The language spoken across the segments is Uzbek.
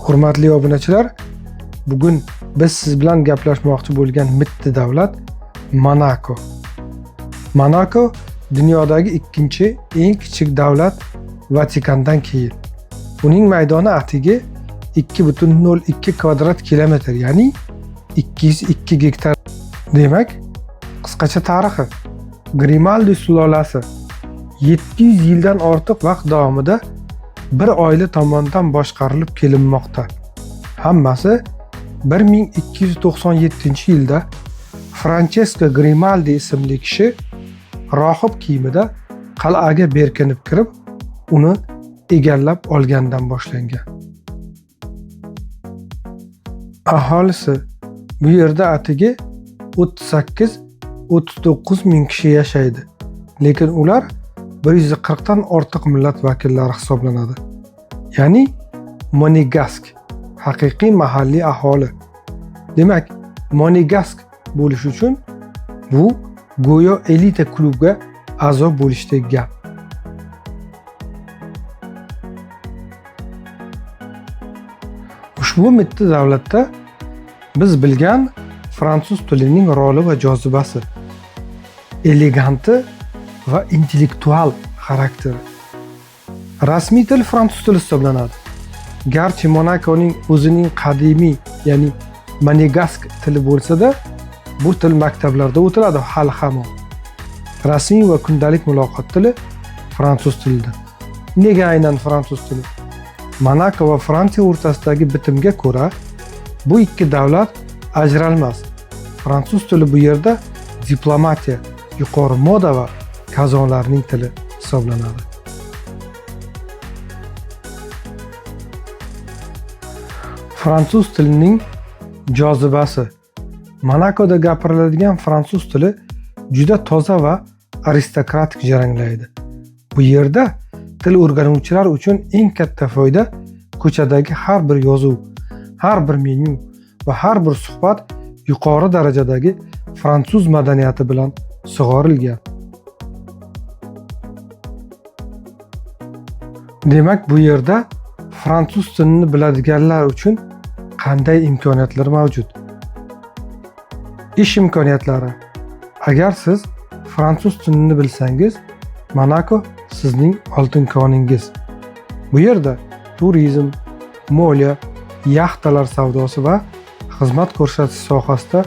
Hurmatli obunachilar, bugun biz siz bilan gaplashmoqchi bo'lgan mitti davlat Monako. Monako dunyodagi ikkinchi eng kichik davlat Vatikandan keyin. Uning maydoni atigi 2,02 kvadrat kilometr, ya'ni 202 gektar. Demak, qisqacha tarixi. Grimaldi sulolasi 700 yildan ortiq vaqt davomida bir oila tomonidan boshqarilib kelinmoqda. Hammasi 1297-yilda Francesco Grimaldi ismli kishi rohib kiyimida qal'aga berkinib kirib, uni egallab olgandan boshlangan. Aholisi bu yerda atigi 38-39 ming kishi yashaydi. Lekin ular 140 dan ortiq millat vakillari hisoblanadi. Ya'ni Monegask haqiqiy mahalliy aholi. Demak, Monegask bo'lish uchun bu go'yo elita klubga a'zo bo'lishdek gap. Ushbu mitti davlatda biz bilgan fransuz tilining roli va jozibasi, eleganti va intellektual xarakteri. Rasmiy til fransuz tili hisoblanadi. Garchi Monakoning o'zining qadimiy, ya'ni monegask tili bo'lsa-da, bu til maktablarda o'tiladi hali hamon. Rasmiy va kundalik muloqot tili fransuz tilidir. Nega aynan fransuz tili? Monako va Fransiya o'rtasidagi bitimga ko'ra, bu ikki davlat ajralmas. Fransuz tili bu yerda diplomatiya, yuqori moda va kazonlarning tili hisoblanadi. Fransuz tilining jozibasi. Monakoda gapiriladigan fransuz tili juda toza va aristokratik jaranglaydi. Bu yerda til o'rganuvchilar uchun eng katta foyda ko'chadagi har bir yozuv, har bir menyu va har bir suhbat yuqori darajadagi fransuz madaniyati bilan sug'orilgan. Demak, bu yerda fransuz tilini biladiganlar uchun qanday imkoniyatlar mavjud? Ish imkoniyatlari. Agar siz fransuz tilini bilsangiz, Monako sizning oltin koningiz. Bu yerda turizm, moliya, yaxtalar savdosi va xizmat ko'rsatish sohasida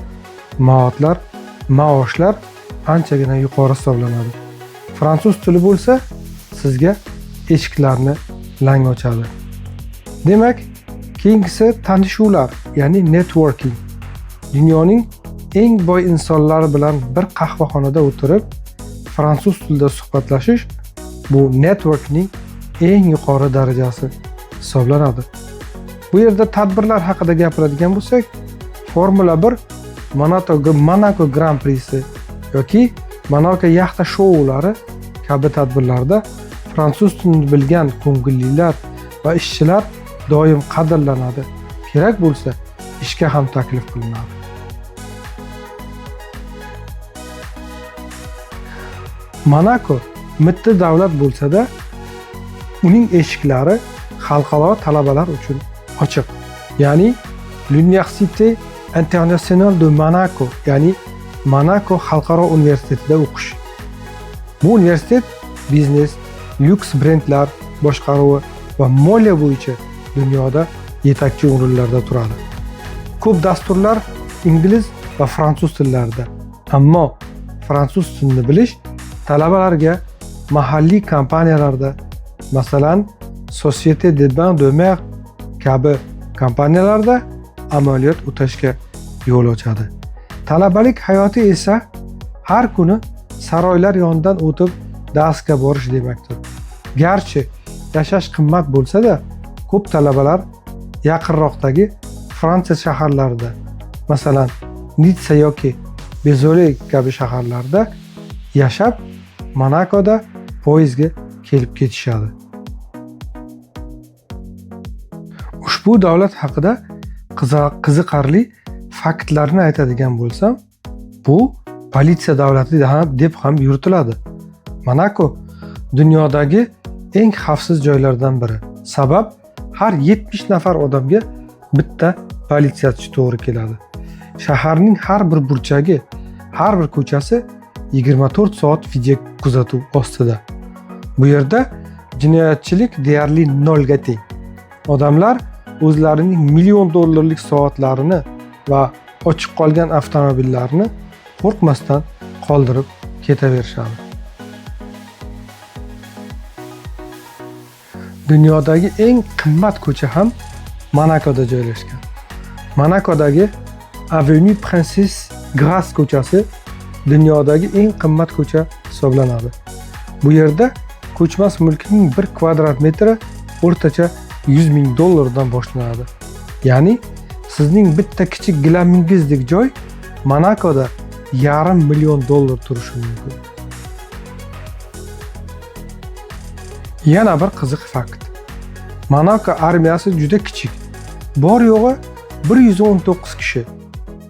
maoshlar anchagina yuqori hisoblanadi. Fransuz tili bo'lsa sizga eshiklarni lang ochadi. Demak, keyingisi tanishuvlar, ya'ni networking. Dunyoning eng boy insonlari bilan bir qahvaxonada o'tirib, fransuz tilida suhbatlashish bu networkning eng yuqori darajasi hisoblanadi. Bu yerda tadbirlar haqida gapiradigan bo'lsak, Formula 1 Monako Grand Prix'si yoki Monako yaxta shoulari kabi tadbirlarda fransuz tilini bilgan ko'ngillilar va ishchilar doim qadrlanadi. Kerak bo'lsa, ishga ham taklif qilinadi. Monako mitti davlat bo'lsa-da, uning eshiklari xalqaro talabalar uchun ochiq. Ya'ni L'Université Internationale de Monaco, ya'ni Monako xalqaro universitetida o'qish. Bu universitet biznes, lyuks brendlar boshqaruvi va moliya bo'yicha dunyoda yetakchi o'rinlarda turadi. Ko'p dasturlar ingliz va fransuz tillarida. Ammo fransuz tilini bilish talabalarga mahalliy kompaniyalarda, masalan, Société de Bains de Mer kabi kompaniyalarda amaliyot o'tashga yo'l ochadi. Talabalik hayoti esa har kuni saroylar yonidan o'tib darsga borish demakdir. Garchi yashash qimmat bo'lsa-da, ko'p talabalar yaqinroqdagi Fransiya shaharlarida, masalan, Nitsa yoki Bezole kabi shaharlarda yashab, Monakoda poyezdga kelib ketishadi. Ushbu davlat haqida qiziqarli faktlarni aytadigan bo'lsam, bu politsiya davlati deb ham yuritiladi. Monako dunyodagi eng xavfsiz joylardan biri. Sabab Har 70 nafar odamga bitta politsiyachi to'g'ri keladi. Shaharning har bir burchagi, har bir ko'chasi 24 soat video kuzatuv ostida. Bu yerda jinoyatchilik deyarli nolga teng. Odamlar o'zlarining million dollarlik soatlarini va ochiq qolgan avtomobillarini qo'rqmasdan qoldirib ketaverishadi. Dunyodagi eng qimmat ko'cha ham Monakoda joylashgan. Monakodagi Avenue Princesse Grace ko'chasi dunyodagi eng qimmat ko'cha hisoblanadi. Bu yerda ko'chmas mulkning 1 kvadrat metri o'rtacha $100 ming dollardan boshlanadi. Ya'ni sizning bitta kichik gilamingizdek joy Monakoda $500 million turishi mumkin. Yana bir qiziq fakt. Monako armiyasi juda kichik. Bor yo'g'i 119 kishi.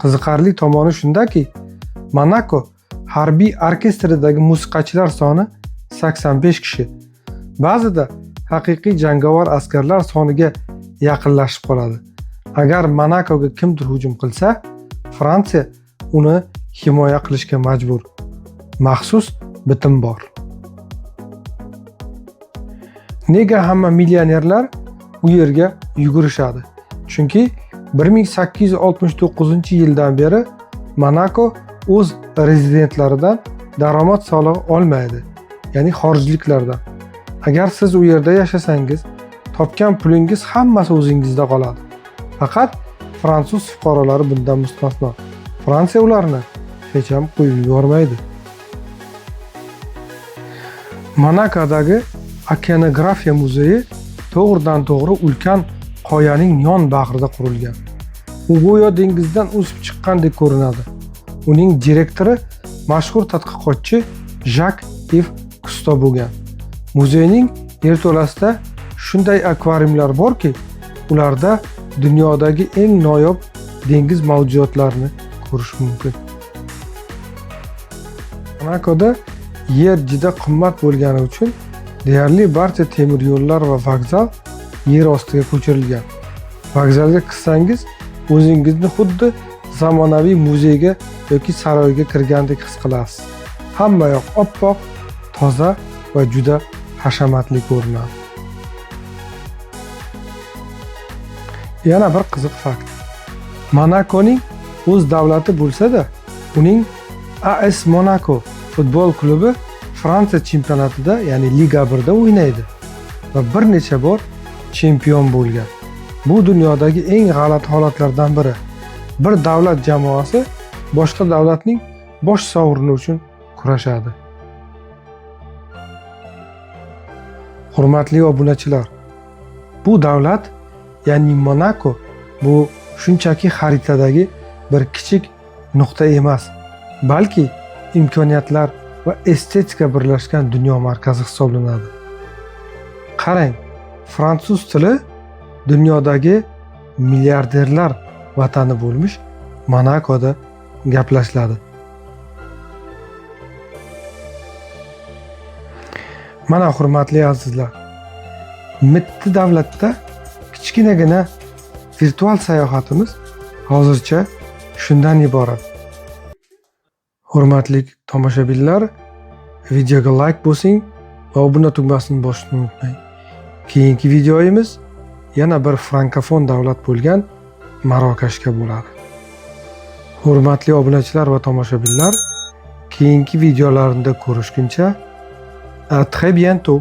Qiziqarli tomoni shundaki, Monako harbiy orkestridagi musiqachilar soni 85 kishi. Ba'zida haqiqiy jangovar askarlar soniga yaqinlashib qoladi. Agar Monakoga kimdir hujum qilsa, Fransiya uni himoya qilishga majbur. Maxsus bitim bor. Nega hamma millionerlar u yerga yugurishadi? Chunki 1869-yildan beri Monako o'z rezidentlaridan daromad solig'i olmaydi, ya'ni xorijliklardan. Agar siz u yerda yashasangiz, topgan pulingiz hammasi o'zingizda qoladi. Faqat fransuz fuqarolari bundan mustasno. Fransiya ularni hech ham qo'yib yubormaydi. Monakodagi Okeanografiya muzeyi to'g'ridan-to'g'ri ulkan qoyaning yon bag'rida qurilgan. U go'yo dengizdan o'sib chiqqandek ko'rinadi. Uning direktori mashhur tadqiqotchi Jak-Iv Kusto bo'lgan. Muzeyning yerto'lasida shunday akvariumlar borki, ularda dunyodagi eng noyob dengiz mavjudotlarini ko'rish mumkin. Monakoda yer juda qimmat bo'lgani uchun deyarli barcha temir yo'llar va vokzal yer ostiga ko'chirilgan. Vokzalga kirsangiz, o'zingizni xuddi zamonaviy muzeyga yoki saroyga kirgandek his qilasiz. Hamma yoq oppoq, toza va juda hashamatli ko'rinadi. Yana bir qiziq fakt. Monakoning o'z davlati bo'lsa-da, uning AS Monaco futbol klubi Fransiya chempionatida, ya'ni Liga 1da o'ynaydi va bir necha bor chempion bo'lgan. Bu dunyodagi eng g'alati holatlardan biri. Bir davlat jamoasi boshqa davlatning bosh sovrini uchun kurashadi. Hurmatli obunachilar, bu davlat, ya'ni Monako, bu shunchaki xaritadagi bir kichik nuqta emas, balki imkoniyatlar va estetika birlashgan dunyo markazi hisoblanadi. Qarang, fransuz tili dunyodagi milliarderlar vatani bo'lmish Monakoda gaplashiladi. Mana hurmatli azizlar, mitti davlatda kichkinagina virtual sayohatimiz hozircha shundan iborat. Hurmatli tomoshabinlar, videoga like bosing va obuna tugmasini bosishni unutmang. Keyingi videomiz yana bir frankofon davlat bo'lgan Marokashga bo'ladi. Hurmatli obunachilar va tomoshabinlar, keyingi videolarimda ko'rishguncha, à très bientôt.